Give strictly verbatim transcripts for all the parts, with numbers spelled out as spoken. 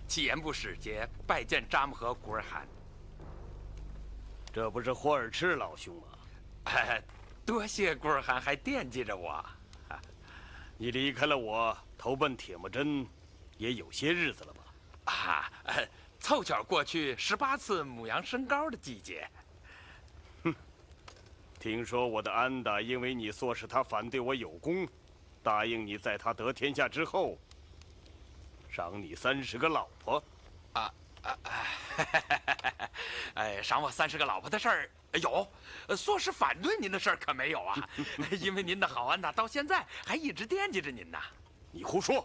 其言部使节拜见扎木合古尔汗。这不是霍尔赤老兄吗？哎，多谢古尔汗还惦记着我。你离开了我，投奔铁木真，也有些日子了吧？啊，呃，凑巧过去十八次母羊升高的季节。哼，听说我的安达因为你唆使他反对我有功，答应你在他得天下之后，赏你三十个老婆。啊啊啊！哎，赏我三十个老婆的事儿有，呃，唆使反对您的事儿可没有啊，因为您的好安达到现在还一直惦记着您呢。你胡说！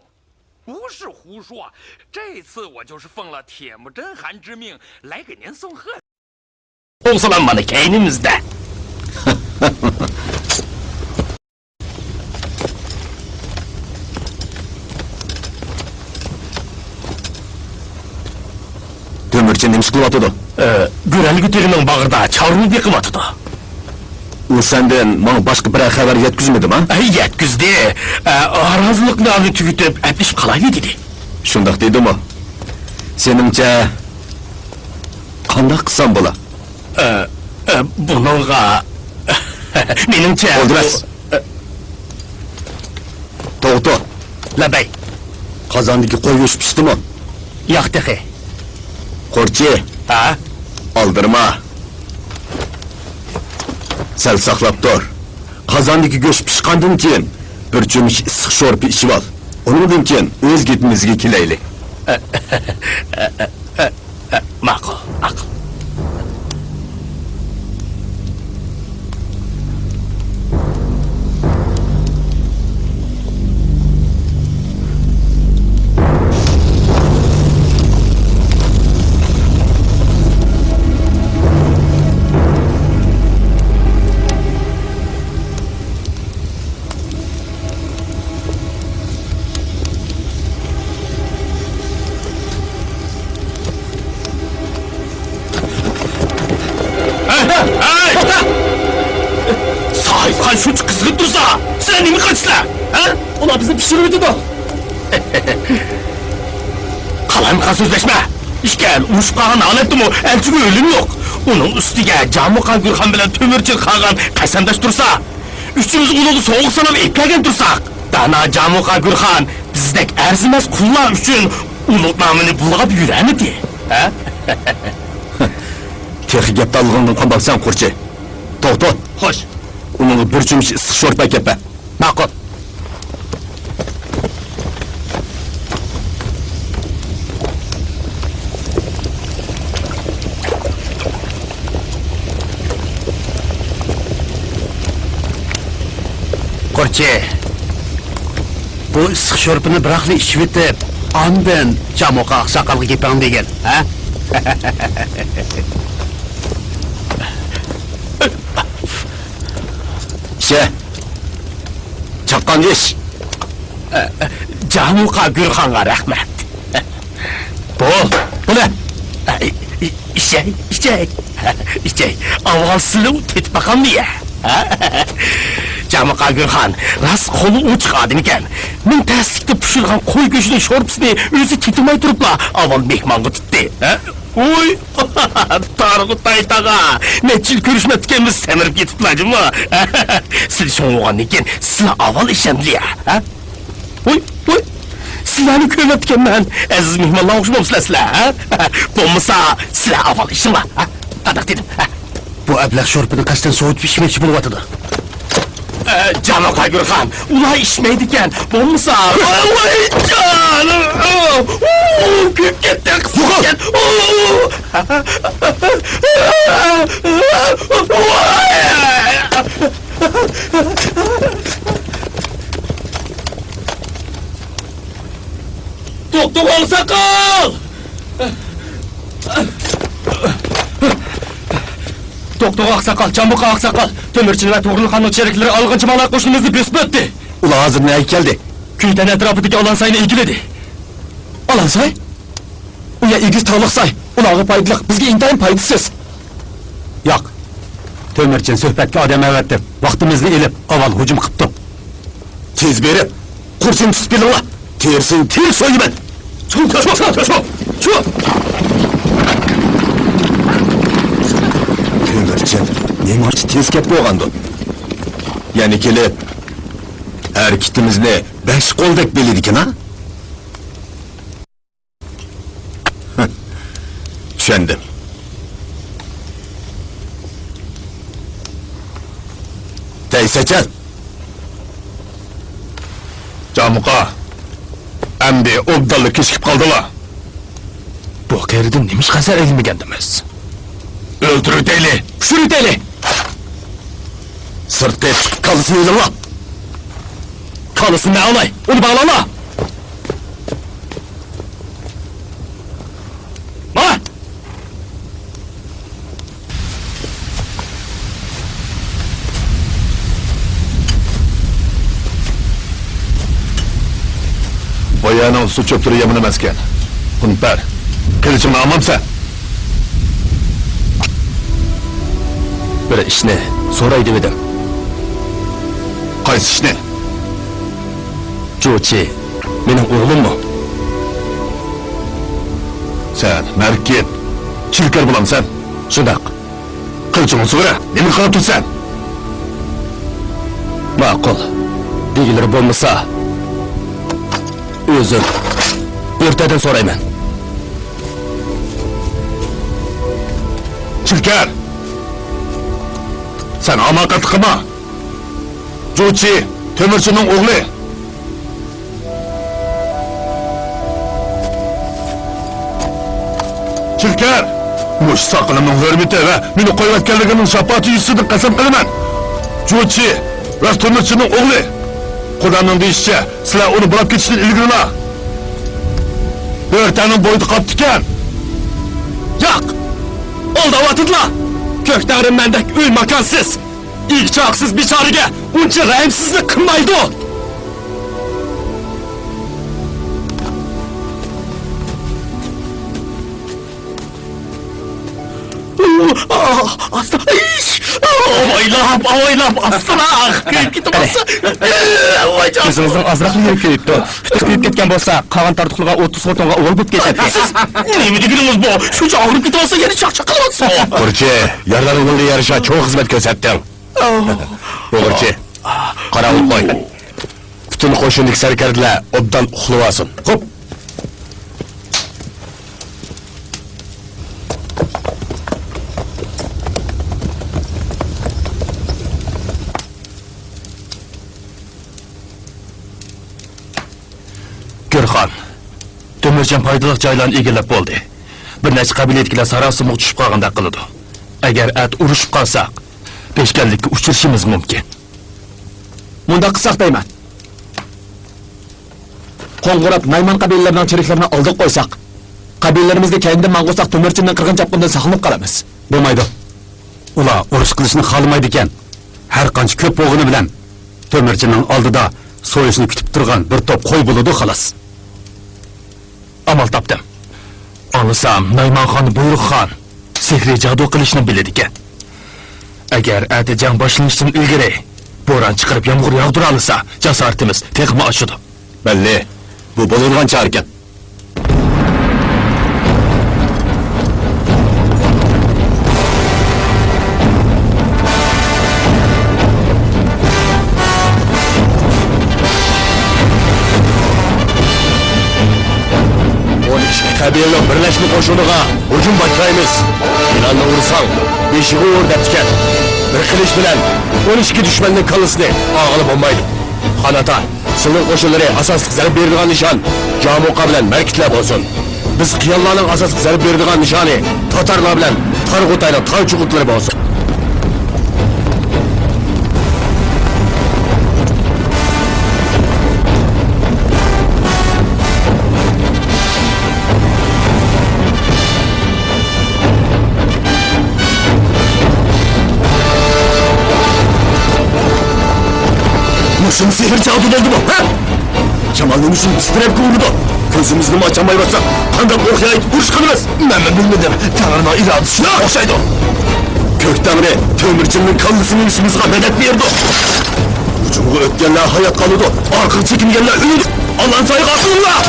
不是胡说，这次我就是奉了铁木真汗之命来给您送贺。 ئوڭسالام مانا كەينىمىزدە. تۆمۈرچى نېمە ئىش قىلىۋاتىدۇ؟ ئە، گۈرەلگۈ تېغىنىڭ باغرىدا چارۋا بېقىۋاتىدۇ. ئۇ سەندىن ماڭا باشقا بىرەر خەۋەر يەتكۈزمىدىما؟ ئە، يەتكۈزدى. ئە، ھارازلىقلارنى تۈگىتىپ، ئەپلىشىپ قالايلى دېدى. شۇنداق دېدىمۇ؟ سېنىڭچە، قانداق قىلسام بولا؟ ئە، ئە، بۇنىڭغا، مېنىڭچە، ئولتۇرىسىز. بۇ، ئە، توختو. لەببەي. قازاندىكى قوي گۆشى پىشتىمۇ؟ ياق تېخى. قورچى. ھە؟ ئالدىرىما. سەل ساقلاپ تۇر. قازاندىكى گۆش پىشقاندىن كېيىن، بىر چۆمۈچ ئىسسىق شورپا ئىچىۋال. ئۇنىڭدىن كېيىن ئۆز گېپىمىزگە كېلەيلى. ماقۇل، ماقۇل. ھەي! توختا! ساھىبخان شۇنچە قىزغىن تۇرسا، سىلەر نېمە قىلىسىلەر؟ ھە؟ ئۇلار بىزنى پىشۇرۇۋېتىدۇ. قالايمىقان سۆزلەشمە. ئىككى ئەل ئۇرۇشۇپ قالغان ھالەتتىمۇ ئەلچىگە ئۆلۈم يوق. ئۇنىڭ ئۈستىگە جامۇقا گۈرخان بىلەن تۆمۈرچىن قاغان قەسەمداش تۇرسا، ئۈچىمىز ئۇنىڭغا سوۋغا ساناپ ئېلىپ كەلگەن تۇرساق، دانا جامۇقا گۈرخان بىزدەك ئەرزىمەس قۇللار ئۈچۈن ئۇلۇغ نامىنى بۇلغاپ يۈرەرمىدى؟ ھە؟ تېخى گەپ تاللىغىنىڭدىن قامداپسەن، قورچى. توختو. خوش. ئۇنىڭغا بىر چۆمۈچ ئىسسىق شورپا ئەكەپ بەر. ماقۇل. قورچى، بۇ ئىسسىق شورپىنى بىراقلا ئىچىۋېتىپ، ئاندىن جامۇقا ئاقساقالغا گېپىڭنى دېگىن، ھە؟ ئىچە. چاققاندا ئىچ. جامۇقا گۈرخانغا رەھمەت. بول، بولە. ئىچەي، ئىچەي. ئىچەي. ئاۋۋال سىلى تېتىپ باقامدۇ يە؟ جامۇقا گۈرخان راست قولى ئوچۇق ئادەم ئىكەن. مىڭ تەسلىكتە پىشۇرغان قوي گۆشىنىڭ شورپىسىنى ئۆزى تېتىماي تۇرۇپلا ئاۋۋال مېھمانغا تۇتتى. ھە؟ ۋوي! تارغۇتاي تاغا، نەچچە يىل كۆرۈشمەپتىكەنمىز، سەمرىپ كېتىپلا جۇمۇ. سىلى شۇڭ بولغاندىكىن، سىلى ئاۋۋال ئىشەندىلە، ھە؟ ۋوي، ۋوي! سىلەرنى كۆرمەپتىكەنمەن، ئەزىز مېھمانلار ئوخشىمامسىلەر سىلەر، ھە؟ بولمىسا، سىلەر ئاۋۋال ئىشىڭلار، ھە؟ قانداق دېدىم، ھە؟ بۇ ئەبلەخ شورپىنى قەستەن سوۋۇتۇپ ئىچمەكچى بولۇۋاتىدۇ. ئە، جامۇقا گۈرخان، ئۇلار ئىچمەيدىكەن. بولمىسا، ۋاي جانىم، ئۇ، كۆپ كەتتى، قىسىلغان. توختاڭ، ئاقساقال! توختاڭ، ئاقساقال، جامۇقا ئاقساقال! تۆمۈرچىن ۋە توغرۇلخاننىڭ چېرىكلىرى ئالغىنچە ماڭا قوشۇنىمىزنى بېسىپ ئۆتتى. ئۇلار ھازىر نەگە كەلدى؟ كۈيتەن ئەتراپىدىكى ئالانساينى ئىگىلىدى. ئالانساي؟ ئۇ يەر ئېگىز تاغلىق ساي، ئۇلارغا پايدىلىق، بىزگە ئىنتايىن پايدىسىز. ياق، تۆمۈرچىن سۆھبەتكە ئادەم ئەۋەتىپ، ۋاقتىمىزنى ئېلىپ، ئاۋۋال ھۇجۇم قىپتۇ. تېز بېرىپ، قورچىنى تۇتۇپ كېلىڭلار، تېرىسىنى تېرىپ سويىمەن. چۇ، چۇ، چۇ، چۇ، چۇ! تۆمۈرچىن نېمانچە تېز كەپ بولغاندۇ؟ يەنە كېلىپ، ھەرىكىتىمىزنى بەش قولدەك بىلىدىكەن ھە؟ چۈشەندىم. تەيسەچەل! جامۇقا، ئەمدى ئوبدانلا كېچىكىپ قالدىلا. بۇ قېرىدىن نېمىشقا ھەزەر ئەيلىمىگەندىمىز؟ ئۆلتۈرۈۋېتەيلى! چۈشۈرۈۋېتەيلى! سىرتقى تۇتۇپ كاللىسىنى ئېلىڭلار! كاللىسىنى مەن ئالاي! ئۇنى باغلاڭلار! ماڭا! بۇ يەرنىڭ سۇ چۆپلىرى يامان ئەمەسكەن. قۇنپەر، قىلىچىڭنى ئالمامسەن؟ بىر ئىشنى سوراي دېۋىدىم. قايسى ئىشنى؟ جۇچى مېنىڭ ئوغلۇممۇ؟ سەن مەركىن، چىلكەر بولامسەن؟ شۇنداق. قىلچىڭنى سۇغۇرە، نېمىگە قاراپ تۇرسەن؟ ماقۇل. دېگۈلىرى بولمىسا، ئۆزۈم بۆرتەدىن سورايمەن. چىلكەر! سەن ھاماقەتلىك قىلما! جۇچى، تۆمۈرچىنىڭ ئوغلى! چىلكەر! مۇشۇ ساقىلىمنىڭ ھۆرمىتى ۋە مېنى قويۇۋەتكەنلىكىنىڭ شاپائىتى يۈزىسىدىن قەسەم قىلىمەن! جۇچى راست تۆمۈرچىنىڭ ئوغلى! قۇدامنىڭ دېيىشىچە، سىلەر ئۇنى بۇلاپ كېتىشتىن ئىلگىرىلا بۆرتەنىڭ بويىدا قاپتىكەن! ياق! ئالداۋاتىدىلا! كۆك تەڭرىم مەندەك ئۆي ماكانسىز، ئىگە-چاقىسىز بىچارىگە ئۇنچە رەھىمسىزلىك قىلمايدۇ! ئاستا، ئاۋايلاپ، ئاۋايلاپ، ئاستىراق كۆيۈپ كېتىۋاتسا. ۋاي جان. كۆزىڭىزنىڭ ئازراقلا يېرى كۆيۈپتۇ. پۈتۈن كۆيۈپ كەتكەن بولسا، قالغان تارتۇقلىغان ئوتتۇز خوتۇنغا ئۇۋال بۆپ كېتەتتى. سىز نېمە دېگىنىڭىز بۇ؟ شۇنچە ئاغرىپ كېتىۋاتسا، يەنە چاقچاق قىلىۋاتسىڭىز. ئوغرىچى، يارىلانغىنىڭغا يارىشا چوڭ خىزمەت كۆرسەتتىڭ. ئوغرىچى، قاراۋۇل قوي. پۈتۈن قوشۇندىكى سەركەردىلەر ئوبدان ئۇخلىۋالسۇن. خوپ. گۆرخان، تۆمۈرچان پايدىلىق جايلارنى ئىگىلەپ بولدى. بىر نەچچە قەبىلىدىكىلەر ساراسىمىغا چۈشۈپ قالغاندەك قىلىدۇ. ئەگەر ئەتە ئۇرۇشۇپ قالساق، پېشكەللىككە ئۇچرىشىمىز مۇمكىن. مۇنداق قىلساق دەيمەن. قوڭغۇراپ نايمان قەبىلىلىرىنىڭ چېرىكلىرىنى ئالدىغا قويساق، قەبىلىلىرىمىزنى كەينىدىن ماڭغۇزساق، تۆمۈرچىننىڭ قىرغىن-چاپقۇنىدىن ساقلىنىپ قالىمىز. بولمايدۇ. ئۇلار ئۇرۇش قىلىشنى خالىمايدىكەن. ھەر قانچە كۆپ بولغىنى بىلەن، تۆمۈرچىنىڭ ئالدىدا سويۇشنى كۈتۈپ تۇرغان بىر توپ قوي بولىدۇ، خالاس. ئامال تاپتىم. ئاڭلىسام، نايمانخان بۇيرۇقخان سېھرىي جادۇ قىلىشنى بىلىدىكەن. ئەگەر ئەتە جەڭ باشلىنىشتىن ئىلگىرى بوران چىقىرىپ يامغۇر ياغدۇرالىسا، جاسارىتىمىز تېخىمۇ ئاشىدۇ. بەللى، بۇ بولىدىغان چارىكەن. ئون ئىككى قەبىلىنىڭ بىرلەشمە قوشۇنىغا ھۇجۇم باشلايمىز. يىلاننى ئۇرساڭ، بېشىغا ئۇر دەپتىكەن. بىر قىلىچ بىلەن ئون ئىككى دۈشمەننىڭ كاللىسىنى ئالغىلى بولمايدۇ. خان ئاتا، سىلىڭ قوشۇنلىرى ئاساسلىق زەربە بېرىدىغان نىشان جامۇقا بىلەن مەركىتلەر بولسۇن. بىز قىيانلارنىڭ ئاساسلىق زەربە بېرىدىغان نىشانى تاتارلار بىلەن تارغۇتاينىڭ تاغ چوققىلىرى بولسۇن. مۇشۇمۇ سېھىر جادۇ بولدىمۇ، ھە؟ شامال نېمە ئۈچۈن بىز تەرەپكە ئۇرىدۇ؟ كۆزىمىزنىمۇ ئاچالمايۋاتساق، قانداق ئوق يايىتىپ ئۇرۇش قىلىمىز؟ مەنمۇ بىلمىدىم. تەڭرىنىڭ ئىرادىسى شۇنداق ئوخشايدۇ. كۆك تەڭرى تۆمۈرچىننىڭ كاللىسىنى ئېلىشىمىزغا مەدەت بېرىدۇ. ھۇجۇمغا ئۆتكەنلەر ھايات قالىدۇ، ئارقىغا چېكىنگەنلەر ئۆلىدۇ. ئالان سايغا ئاتلىنىڭلار!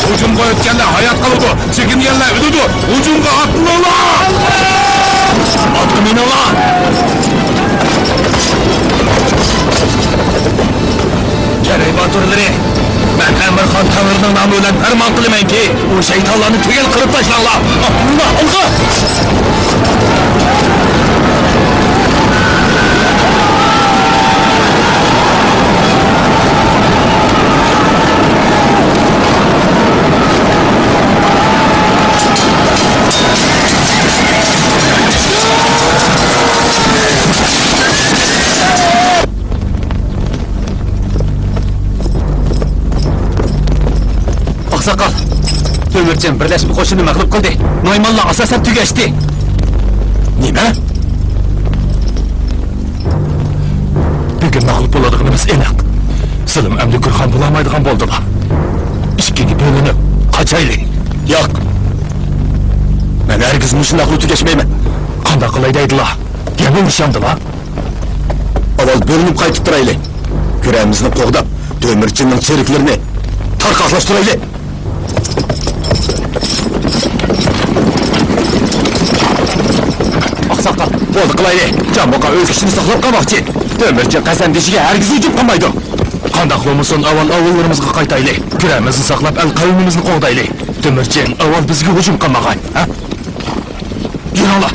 ھۇجۇمغا ئۆتكەنلەر ھايات قالىدۇ، چېكىنگەنلەر ئۆلىدۇ. ھۇجۇمغا ئاتلىنىڭلار! ئاتقا مىنىڭلار! كەرەي باتۇرلىرى، مەن ئەمىرخان تەڭرىنىڭ نامى بىلەن پەرمان قىلىمەنكى، ئۇ شەيتانلارنى تۈگەل قىرىپ تاشلاڭلار! ئالغا! ئاقساقال، تۆمۈرچىن بىرلەشمە قوشۇننى مەغلۇپ قىلدى. نايمانلار ئاساسەن تۈگەشتى. نېمە؟ بۈگۈن مەغلۇپ بولىدىغىنىمىز ئېنىق. زۇلۇم ئەمدى گۈلخان بولالمايدىغان بولدىلا. ئىككىگە بۆلۈنۈپ قاچايلى. ياق. مەن ھەرگىز مۇشۇنداقلا تۈگەشمەيمەن. قانداق قىلاي دەيدىلا؟ يەنە ئۇرۇشامدىلا؟ ئاۋۋال بۆلۈنۈپ قايتىپ تۇرايلى. كۈرەمىزنى قوغداپ، تۆمۈرچىننىڭ چېرىكلىرىنى تارقاقلاشتۇرايلى. ئاقساقال، بولدى قىلايلى. جامبۇقا ئۆز كۈچىنى ساقلاپ قالماقچى. تۆمۈرچىن قەسەمدىشىگە ھەرگىز ھۇجۇم قىلمايدۇ. قانداق بولمىسۇن، ئاۋۋال ئاۋۇللىرىمىزغا قايتايلى. كۈرەمىزنى ساقلاپ، ئەل قەۋمىمىزنى قوغدايلى. تۆمۈرچىن ئاۋۋال بىزگە ھۇجۇم قىلمىغاي، ھە؟ يۈرۈڭلار!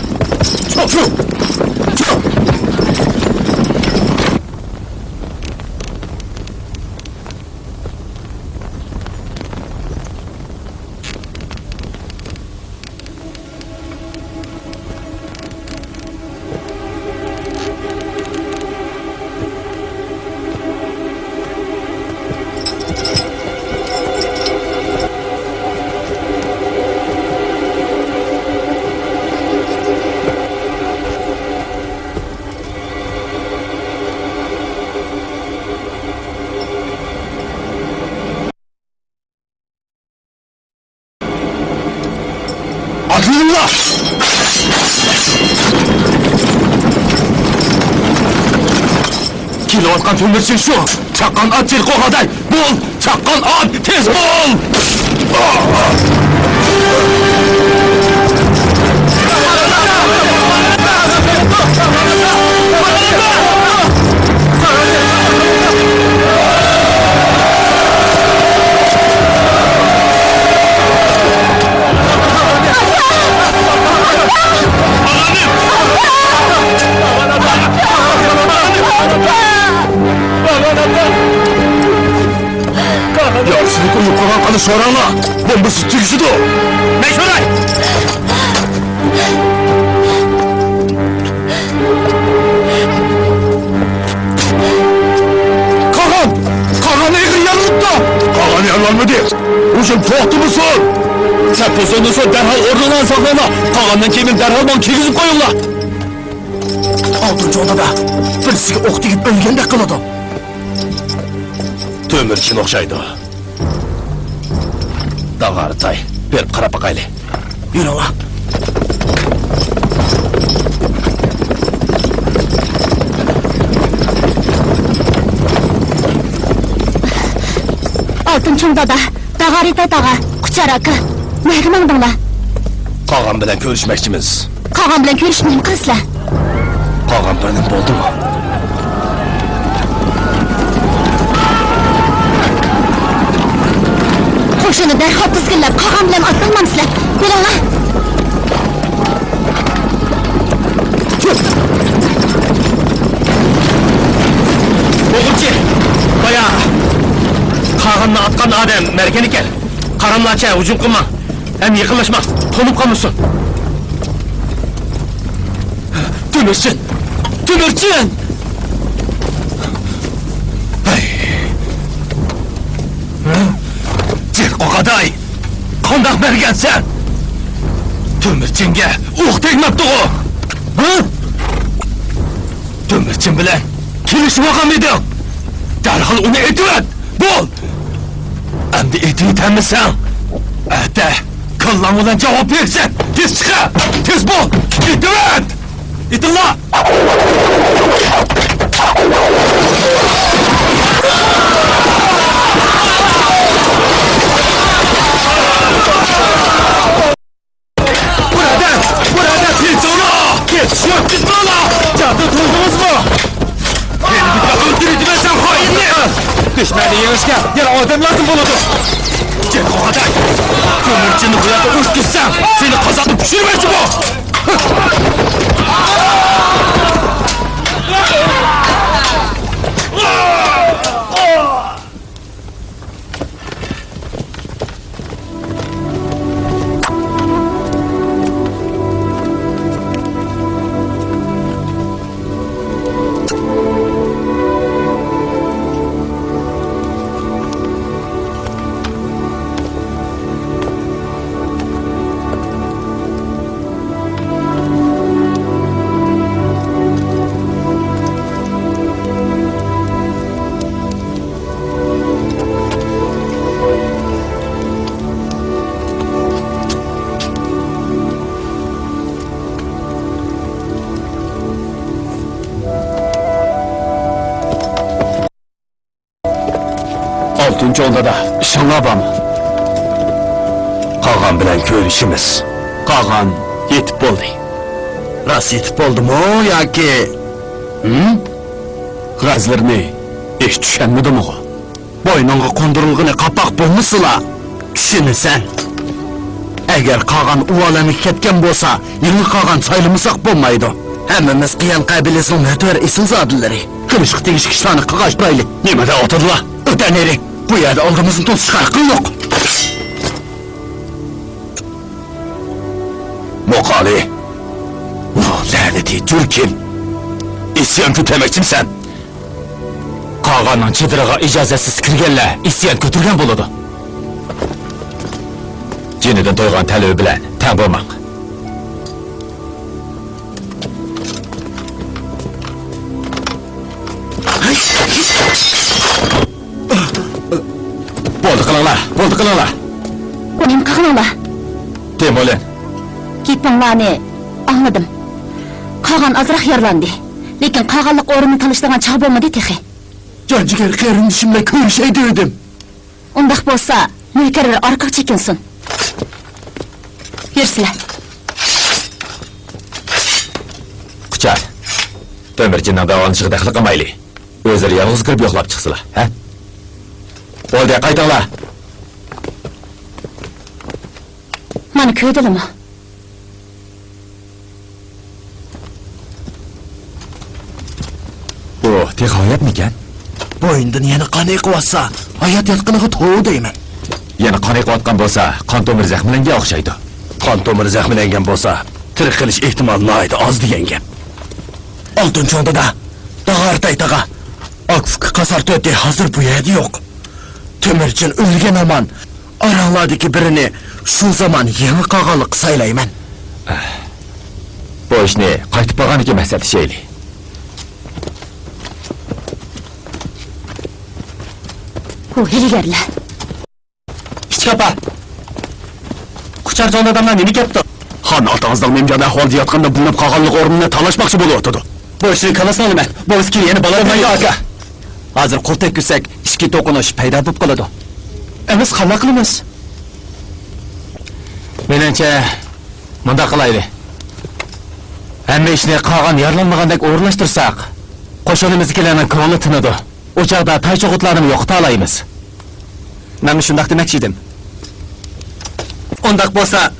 ئاتلىنىڭلار! كېلىۋاتقان تۆمۈرچى شۇ! چاققان ئات جىرقىغۇ ھاداي! بول! چاققان ئات! تېز بول! يارىسىنى قويۇپ قالغان قانا شوراڭلار! بومبىسى تۈگىسىدۇ! مەن شوراي! قاغان! قاغان ئېغىر يارىلىپتۇ! قاغان يارىلانمىدى! ھۇجۇم توختىمىسۇن! سەپتە زوندىسى دەرھال ئورنىڭلارنى ساقلاڭلار! قاغاننىڭ كىيىمىنى دەرھال ماڭا كىيگۈزۈپ قويۇڭلار! ئالتۇن چوڭ دادا، بىرسىگە ئوق تېگىپ ئۆلگەندەك قىلىدۇ. تۆمۈرچىن ئوخشايدۇ. داغارتاي، بېرىپ قاراپ باقايلى. يۈرۈڭلار. ئالتۇن چوڭ دادا، داغارتاي تاغا، قۇچار ئاكا، نەگە ماڭدىڭلار؟ قاغان بىلەن كۆرۈشمەكچىمىز. قاغان بىلەن كۆرۈشۈپ نېمە قىلىسىلەر؟ قاغان بىر نېمە بولدىمۇ؟ قوشۇننى دەرھال تىزگىنلەپ، قاغان بىلەن ئاتلانمامسىلەر؟ بولۇڭلار! بوغۇمچى! بايا قاغاننى ئاتقان ئادەم مەرگەن ئىكەن. قاراملاچە ھۇجۇم قىلماڭ. ھەم يېقىنلاشماڭ، تونۇپ قالمىسۇن. تۆمۈرچىن! تۆمۈرچىن! ھەي! قوغاداي، قانداق بەرگەنسەن؟ تۆمۈرچىنگە ئوق تەگمەپتىغۇ؟ ھە؟ تۆمۈرچىن بىلەن كېلىشىۋالغانمىدىڭ؟ دەرھال ئۇنى ئېتىۋەت! بول! ئەمدى ئېتىۋېتەلمىسەڭ، ئەتە كاللاڭ بىلەن جاۋاب بېرىسەن! تېز چىقە! تېز بول! ئېتىۋەت! ئېتىڭلار! بۇرادەر! بۇرادەر، تىنچىڭلار! كېتىش يوق، تىز بولۇڭلار! جادۇ تۇردىڭىزمۇ؟ مېنى بىكار ئۆلتۈرۈۋېتىمەن سەن خائىننى! دۈشمەننى يېڭىشكە يەنە ئادەم لازىم بولىدۇ. جېنىخۇادا، تۆمۈرچىننى بۇ يەردە ئۇرۇپ كەتسەڭ، سېنى قازاققا پىشۇرۇۋەرسىمۇ؟ ئالتۇن چوڭ دادا، ئىشىڭلار بارمۇ؟ قاغان بىلەن كۆرۈشىمىز. قاغان يېتىپ بولدى. راست يېتىپ بولدىمۇ ياكى؟ ھىم؟ غەزلىرىنى ھېچ چۈشەنمىدىمغۇ؟ بوينۇڭغا قوندۇرۇلغىنى قاپاق بولمىسىلا، چۈشىنىسەن. ئەگەر قاغان ئۇ ئالەمگە كەتكەن بولسا، يېڭى قاغان سايلىمىساق بولمايدۇ. ھەممىمىز قىيان قەبىلىسىنىڭ مۆتىۋەر ئېسىلزادىلىرى. قىلىشقا تېگىشلىك ئىشلارنى قىلغاچ تۇرايلى. نېمە دەۋاتىدىلا؟ ئۆتە نېرى. بۇ يەردە ئالدىمىزنى توسۇشقا ھەققىڭ يوق. موقالى. ۋاھ، لەنىتى جۈركىن. ئىسيان كۆتۈرمەكچىمسەن؟ قاغاننىڭ چېدىرىغا ئىجازەتسىز كىرگەنلەر ئىسيان كۆتۈرگەن بولىدۇ. جېنىدىن تويغان تەلۋە بىلەن تەڭ بولماڭ. بولدى قىلىڭلار، بولدى قىلىڭلار. نېمە قىلغىنىڭلار؟ تېمولىن. گېپىڭلارنى ئاڭلىدىم. قاغان ئازراق يارىلاندى. لېكىن قاغانلىق ئورۇننى تالىشىدىغان چاغ بولمىدى تېخى. جان جىگەر قېرىندىشىم بىلەن كۆرۈشەي دېدىم. ئۇنداق بولسا، نۆكەرلەر ئارقىغا چېكىنسۇن. يۈرسىلە. قۇچار، تۆمۈرچىننىڭ داۋالىنىشىغا دەخلى قىلمايلى. ئۆزلىرى يالغۇز كىرىپ يوقلاپ چىقسىلا، ھە؟ بولدى، قايتىڭلار. مانا كۆردىلىمۇ؟ بۇ تېخى ھاياتمىكەن؟ بوينىدىن يەنە قان ئېقىۋاتسا، ھايات ياتقىنىغا توۋا دەيمەن. يەنە قان ئېقىۋاتقان بولسا، قان تومۇرى زەخىملەنگەن ئوخشايدۇ. قان تومۇرى زەخىملەنگەن بولسا، تىرىق قېلىش ئېھتىمالى ناھايىتى ئاز دېگەن گەپ. ئالتۇن چوڭ دادا، داغارتاي تاغا، ئاكا-ئۇكا قاسار تۆتى ھازىر بۇ يەردە يوق. تۆمۈرچىن ئۆلگەن ھامان، ئاراڭلاردىكى بىرىنى شۇ زامان يېڭى قاغانلىققا سايلايمەن. بۇ ئىشنى قايتىپ بارغاندىكىن مەسلىھەتلىشەيلى. ئۇ ھىيلىگەرلەر. كىچىك ئاپا، قۇچار چوڭ داداملار نېمە گەپتۇ؟ خان ئاتىڭىزنىڭ نىمجان ئەھۋالدا ياتقىنىدا بىلىنىپ قالغانلىق ئورنىنى تالاشماقچى بولۇۋاتىدۇ. بۇ ئىشنى كاللىسىنى ئالىمەن. بولمىسا كېيىن يەنە بالا بولمايدۇ، ئاكا. ھازىر قول تەگكۈزسەك، ئىچكى توقۇنۇش پەيدا بولۇپ قالىدۇ. ئەمىسە قانداق قىلىمىز؟ مېنىڭچە، مۇنداق قىلايلى. ھەممە ئىشنى قاغان يارىلانمىغاندەك ئورۇنلاشتۇرساق، قوشۇنىمىزدىكىلەرنىڭ كۆڭلى تىنىدۇ. ئۇ چاغدا تايچۇغۇتلارنىمۇ يوقىتالايمىز. مەنمۇ شۇنداق دېمەكچى ئىدىم. ئۇنداق بولسا،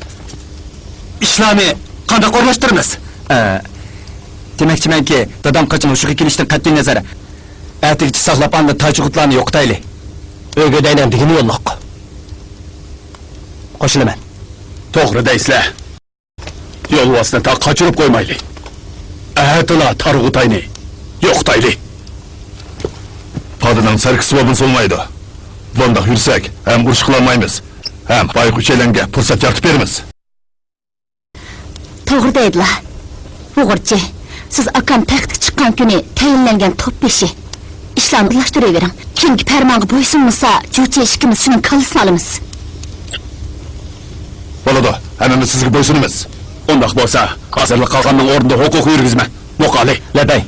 ئىشلارنى قانداق ئورۇنلاشتۇرىمىز؟ ئە، دېمەكچىمەنكى، دادام قاچان ھوشىغا كېلىشىدىن قەتئىينەزەر، ئەتىگىچە ساقلاپ، ئاندىن تايچۇغۇتلارنى يوقىتايلى. ئۆگدەينىڭ دېگىنى يوللۇق. قوشۇلىمەن. توغرا دەيسىلەر. يولۋاسنى تا قاچۇرۇپ قويمايلى. ئەتىلا تارغۇتاينى يوقىتايلى. پادىنىڭ سەركىسى بولمىسا بولمايدۇ. بۇنداق يۈرسەك ھەم ئۇرۇش قىلالمايمىز. ھەم بايىق ئۈچەيلەنگە پۇرسەت يارىتىپ بېرىمىز. توغرا دەيدىلا. ئۇيغۇرچى، سىز ئاكام تەختكە چىققان كۈنى تەيىنلەنگەن توپ بېشى. ئىشلارنى ئورۇنلاشتۇرۇۋېرىڭ. كېيىنكى پەرمانغا بويسۇنمىسا، جۇچى ئىككىمىز شۇنىڭ كاللىسىنى ئالىمىز. بولىدۇ، ھەممىمىز سىزگە بويسۇنىمىز. ئۇنداق بولسا، ھازىرلا قالغاننىڭ ئورنىدا ھوقۇق يۈرگۈزمە. موقالى. لەببەي.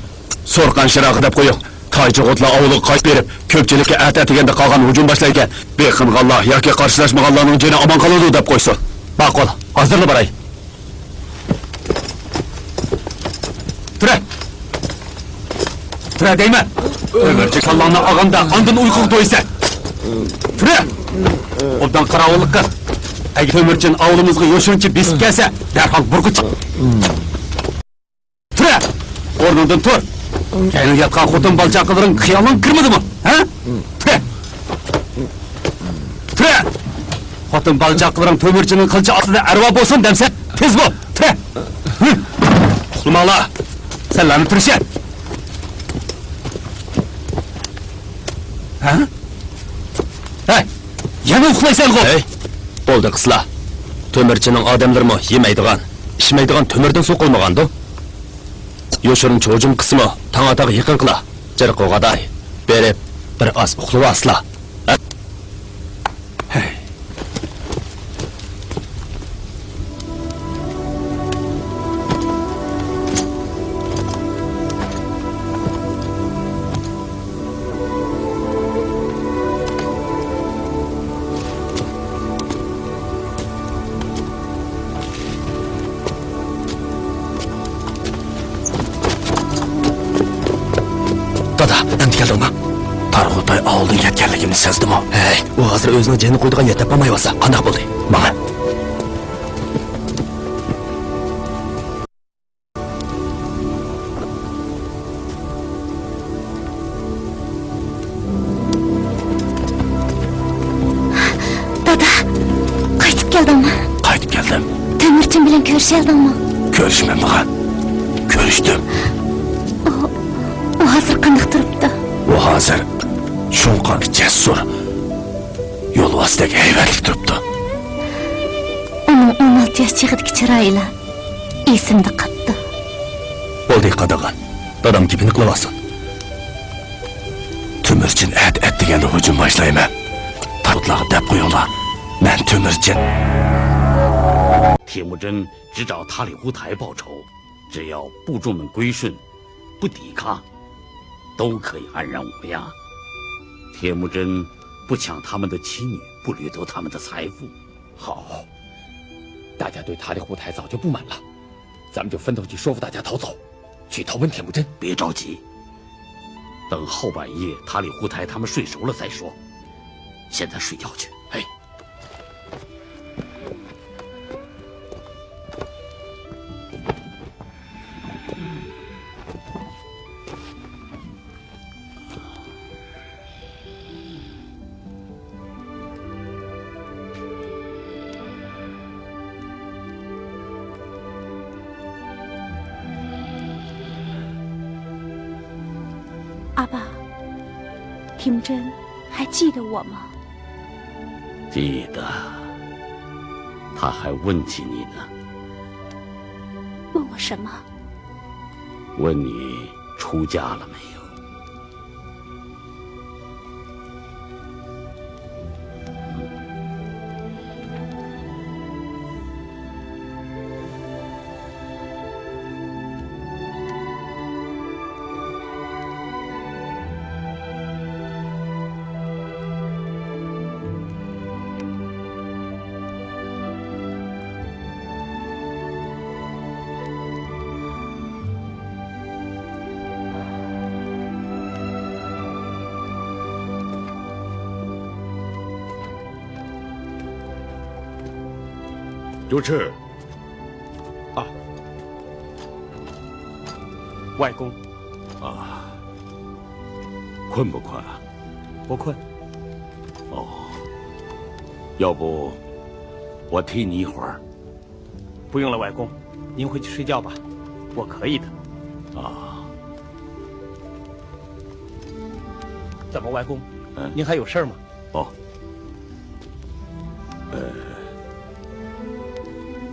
سورقان شىراغا دەپ قويۇڭ. تايچى غوتلا ئاۋۇلىغا قايتىپ بېرىپ، كۆپچىلىككە ئەتە ئەتىگەندە قالغان ھۇجۇم باشلايدىكەن. بېقىنغانلار ياكى قارشىلاشمىغانلارنىڭ جېنى ئامان قالىدۇ دەپ قويسۇن. ماقۇل، ھازىرلا باراي. تۇرە! تۇرە دەيمەن! تۆمۈرچى كاللاڭنى ئالغاندا ئاندىن ئۇيقۇغا تويىسەن. تۇرە! ئوبدان قاراۋۇللۇق قىل. ئەگەر تۆمۈرچىنى ئاۋۇلىمىزغا يوشۇرۇنچە بېسىپ كەلسە، دەرھال بۇرغا چىق. تۇرە! ئورنۇڭدىن تۇر! كەينىڭ ياتقان خوتۇن بالا-چاقىلىرىڭ خىيالىڭغا كىرمىدىمۇ؟ ھە؟ تۇرە! تۇرە! خوتۇن بالا-چاقىلىرىڭ تۆمۈرچىنىڭ قىلىچى ئاستىدا ئەرۋا بولسۇن دەمسەن، تېز بول! تۇرە! ھە! ئۇخلىماڭلار! سەنلەرمۇ تۇرۇشە! ھە؟ ھەي! يەنە ئۇخلايسەنغۇ؟ ھەي! بولدى قىسلا! تۆمۈرچىنىڭ ئادەملىرىمۇ يېمەيدىغان، ئىچمەيدىغان تۆمۈردىن سوقۇلمىغاندۇ؟ يوشۇرۇنچە ھۇجۇم قىلسىمۇ، تاڭ ئاتارغا يېقىنقىلا، جىرقىغۇداي، بېرىپ، بىر ئاز ئۇخلىۋالسىلا. دادا، ئەمدى كەلدىڭما؟ تارغۇتاي ئاۋۇلدىن كەتكەنلىكىمنى سەزدىمۇ؟ ھەي، ئۇ ھازىر ئۆزىنىڭ جېنىنى قويىدىغان يەر تاپالمايۋاتسا، قانداق بولدى؟ ماڭا. دادا، قايتىپ كەلدىڭمۇ؟ قايتىپ كەلدىم. تۆمۈرچىن بىلەن كۆرۈشەلدىڭمۇ؟ كۆرۈشمەمدىغان. كۆرۈشتۈم. ئۇ، ئۇ ھازىر قانداق تۇرۇپتۇ؟ ئۇ ھازىر شۇڭقار جەسۇر، يولۋاستەك ھەيۋەتلىك تۇرۇپتۇ. ئۇنىڭ ئون ئالتە ياش چېغىدىكى چىرايىلا ئېسىمدە قاپتۇ. بولدى، قادىغان. دادام گېپىنى قىلىۋالسۇن. تۆمۈرچىن ئەتە ئەتىگەندە ھۇجۇم باشلايمەن. تاغۇتلارغا دەپ قويۇڭلار. مەن تۆمۈرچىن. 铁木真只找塔里乌台报仇，只要部众们归顺，不抵抗，都可以安然无恙。铁木真不抢他们的妻女，不掠夺他们的财富。好，大家对塔里乌台早就不满了，咱们就分头去说服大家逃走，去投奔铁木真。别着急，等后半夜塔里乌台他们睡熟了再说。现在睡觉去。哎。 阿爸，铁木真还记得我吗？记得，他还问起你呢。问我什么？问你出嫁了没有？ 主持。啊。外公。啊，困不困啊？不困。哦，要不我替你一会儿。 不用了，外公，您回去睡觉吧，我可以的。啊。怎么，外公，嗯？您还有事儿吗？哦，呃，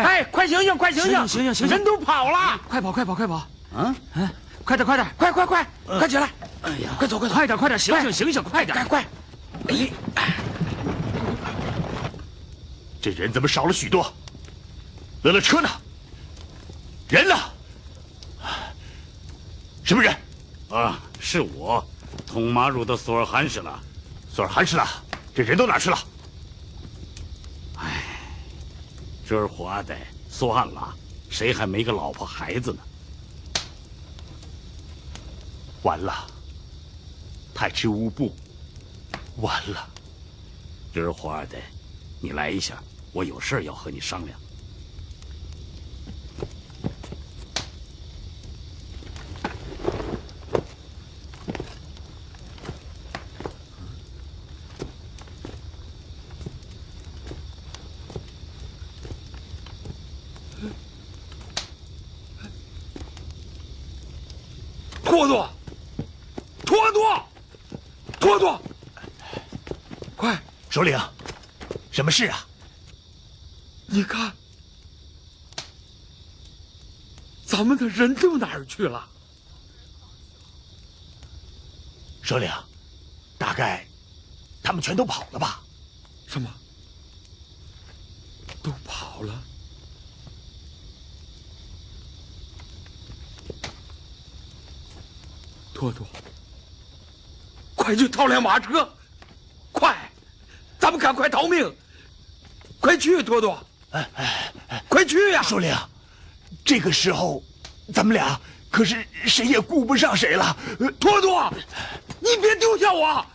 哎，快醒醒，快醒醒，醒醒醒醒，人都跑了。快跑快跑快跑！啊？哎，快点快点，快快快，快起来！哎呀，快走快走，快点快点，醒醒醒醒，快点！快快！哎，这人怎么少了许多？乐乐车呢？人呢？什么人？啊，是我，通马路的索尔汗是了。索尔汗是了？这人都哪去了？哎，这儿活的算了，谁还没个老婆孩子呢？完了，太之乌布，完了。这儿活的，你来一下，我有事儿要和你商量。托托，托托，托托，快！首领，什么事啊？你看，咱们的人都哪儿去了？首领，大概他们全都跑了吧？什么？都跑了？托托，快去套辆马车！快，咱们赶快逃命！快去，托托！哎哎哎，快去呀！首领，这个时候咱们俩可是谁也顾不上谁了。托托，你别丢下我！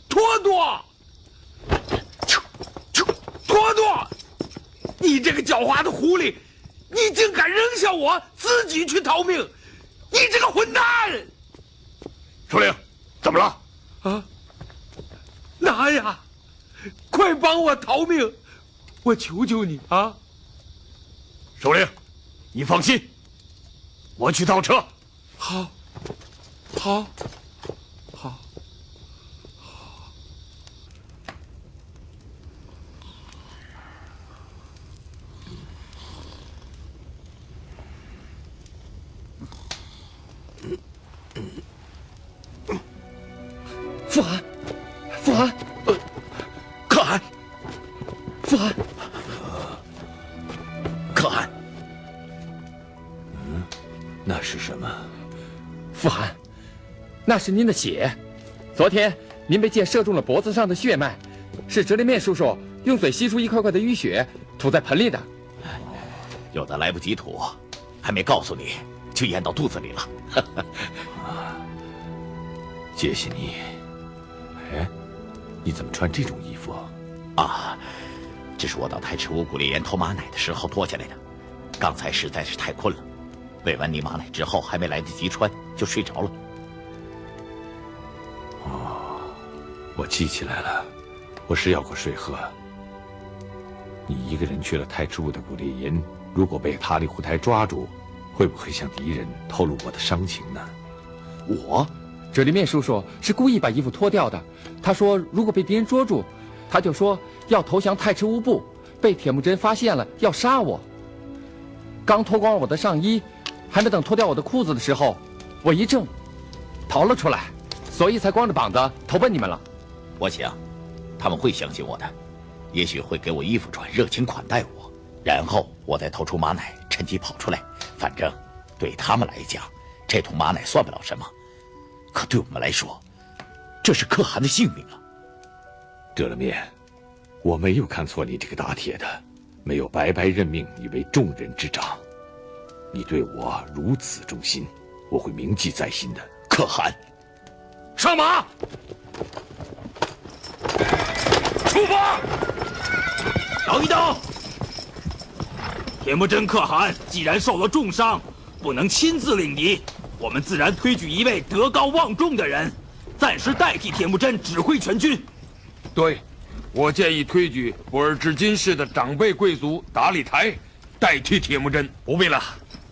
托托，托托，你这个狡猾的狐狸，你竟敢扔下我自己去逃命！你这个混蛋！首领，怎么了？啊，拿呀！快帮我逃命！我求求你啊！首领，你放心，我去套车。好，好，好。傅寒，傅寒，呃，可汗，傅寒，可汗。嗯，那是什么？傅寒，那是您的血。昨天您被箭射中了脖子上的血脉，是折裂面叔叔用嘴吸出一块块的淤血，吐在盆里的。有的来不及吐，还没告诉你，就咽到肚子里了。啊，谢谢你。哎，你怎么穿这种衣服？啊，这是我到太赤乌古烈岩偷马奶的时候脱下来的。刚才实在是太困了，喂完尼玛奶之后，还没来得及穿，就睡着了。哦，我记起来了。 我是要口水喝。你一个人去了太赤乌的古烈岩，如果被塔里胡台抓住，会不会向敌人透露我的伤情呢？我？折裂面叔叔是故意把衣服脱掉的。他说，如果被敌人捉住，他就说要投降太赤乌部，被铁木真发现了要杀我。刚脱光了我的上衣，还没等脱掉我的裤子的时候，我一怔，逃了出来，所以才光着膀子投奔你们了。 我想，他们会相信我的，也许会给我衣服穿，热情款待我。然后我再偷出马奶，趁机跑出来。反正对他们来讲，这桶马奶算不了什么，可对我们来说，这是可汗的性命啊！折了面，我没有看错你这个打铁的，没有白白任命你为众人之长。你对我如此忠心，我会铭记在心的。可汗， 上马！出发！等一等！铁木真可汗既然受了重伤，不能亲自领敌，我们自然推举一位德高望重的人，暂时代替铁木真指挥全军。对，我建议推举博尔之金氏的长辈贵族达里台 代替铁木真。不必了，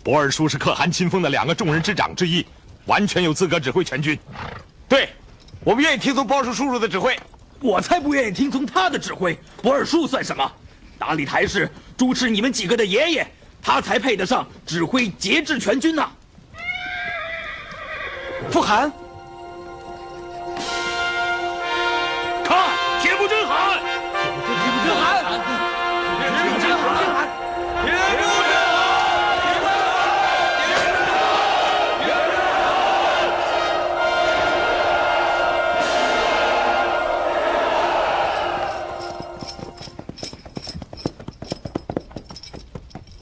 博尔叔是可汗亲封的两个重人之长之一，完全有资格指挥全军。对，我们愿意听从包叔叔叔的指挥。我才不愿意听从他的指挥，博尔叔算什么？达里台是朱赤你们几个的爷爷，他才配得上指挥节制全军呢。傅寒，看，铁木真汗！铁木真汗！铁木真汗！铁木真汗！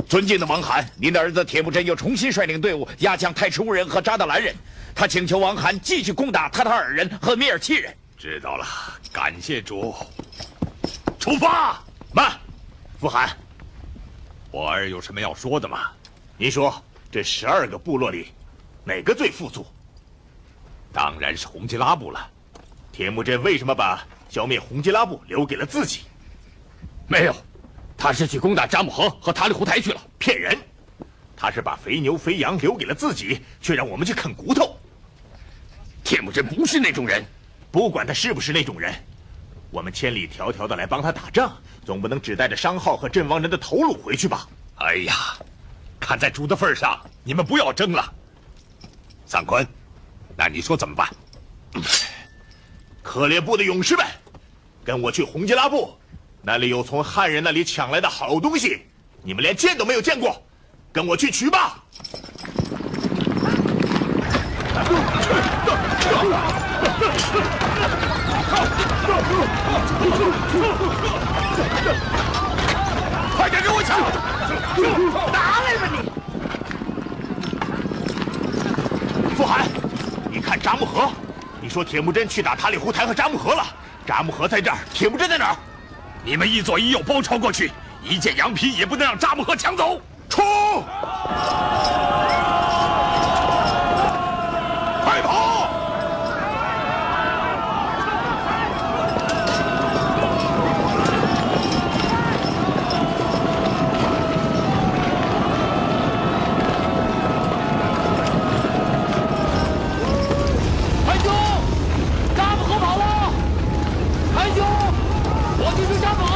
尊敬的王汗，您的儿子铁木真又重新率领队伍压向太赤乌人和扎达兰人。他请求王汗继续攻打塔塔尔人和米尔契人。知道了，感谢主。出发！慢，傅汗，我儿有什么要说的吗？您说，这十二个部落里，哪个最富足？当然是洪吉拉部了。铁木真为什么把消灭洪吉拉部留给了自己？没有，他是去攻打扎木合和塔里胡台去了。骗人！他是把肥牛肥羊留给了自己，却让我们去啃骨头。铁木真不是那种人。不管他是不是那种人，我们千里迢迢的来帮他打仗，总不能只带着伤号和阵亡人的头颅回去吧？哎呀，看在主的份上，你们不要争了。 长官，那你说怎么办？克烈部的勇士们，跟我去洪吉拉部，那里有从汉人那里抢来的好东西，你们连见都没有见过，跟我去取吧。快点给我抢！拿来吧你！ 傅寒，你看扎木合，你说铁木真去打塔里胡台和扎木合了，扎木合在这儿，铁木真在哪儿？你们一左一右包抄过去，一件羊皮也不能让扎木合抢走。冲！快跑！ 韩兄，扎木合跑了！韩兄，我去追扎木合！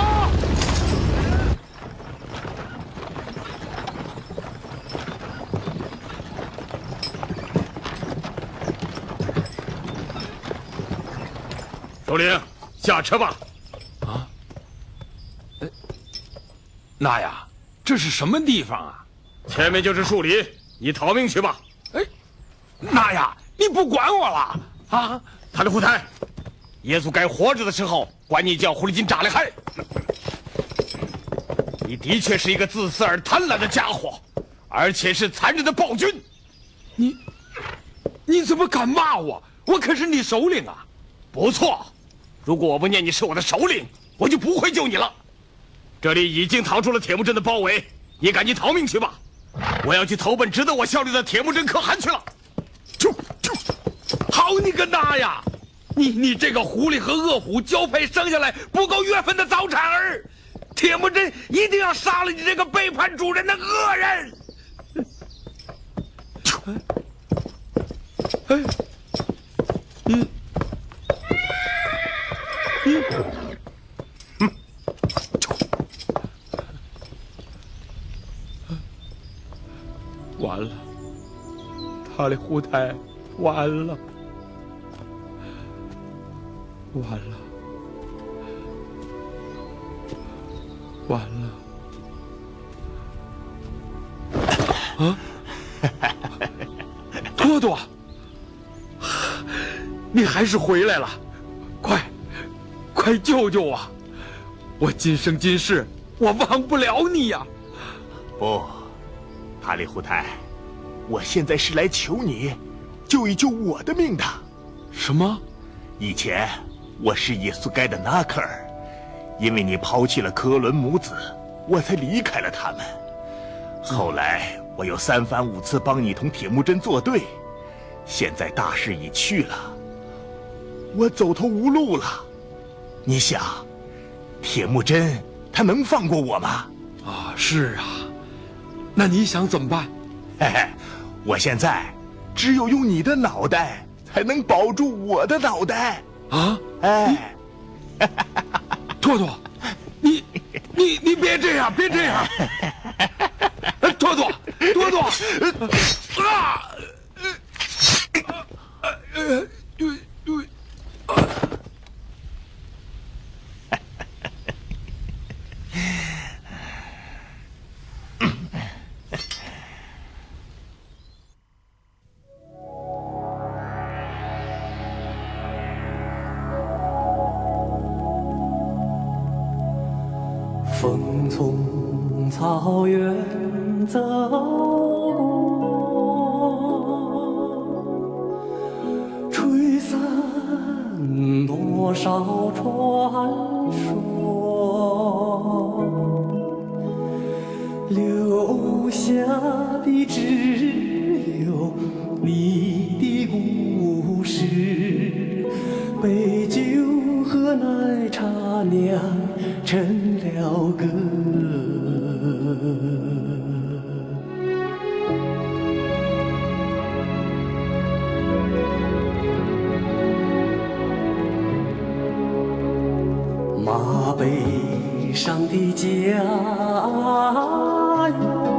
首领，下车吧。啊？呃，那呀，这是什么地方啊？前面就是树林，你逃命去吧。哎，那呀，你不管我了啊？塔里胡台，耶稣该活着的时候，管你叫狐狸精扎里汗。你的确是一个自私而贪婪的家伙，而且是残忍的暴君。 你，你怎么敢骂我？我可是你首领啊！不错，如果我不念你是我的首领，我就不会救你了。这里已经逃出了铁木真的包围，你赶紧逃命去吧！我要去投奔值得我效力的铁木真可汗去了。啾啾，好你个那呀！你，你这个狐狸和饿虎交配生下来不够月份的早产儿，铁木真一定要杀了你这个背叛主人的恶人！ 哎，嗯，嗯，完了，塔里胡台完了，完了，完了。 啊？托托，你还是回来了，快，快救救我！我今生今世，我忘不了你呀！不，塔里胡台，我现在是来求你救一救我的命的。 什么？以前我是耶稣该的纳克尔，因为你抛弃了科伦母子，我才离开了他们。后来我又三番五次帮你同铁木真作对，现在大势已去了，我走投无路了。你想，铁木真他能放过我吗？啊，是啊，那你想怎么办？嘿嘿，我现在只有用你的脑袋 才能保住我的脑袋。啊？哎，托托，你，你你别这样，别这样，多多多多，啊！风从草原走过，吹散多少传说，留下的只有你的故事，杯酒和奶茶酿成了歌。马背上的家园。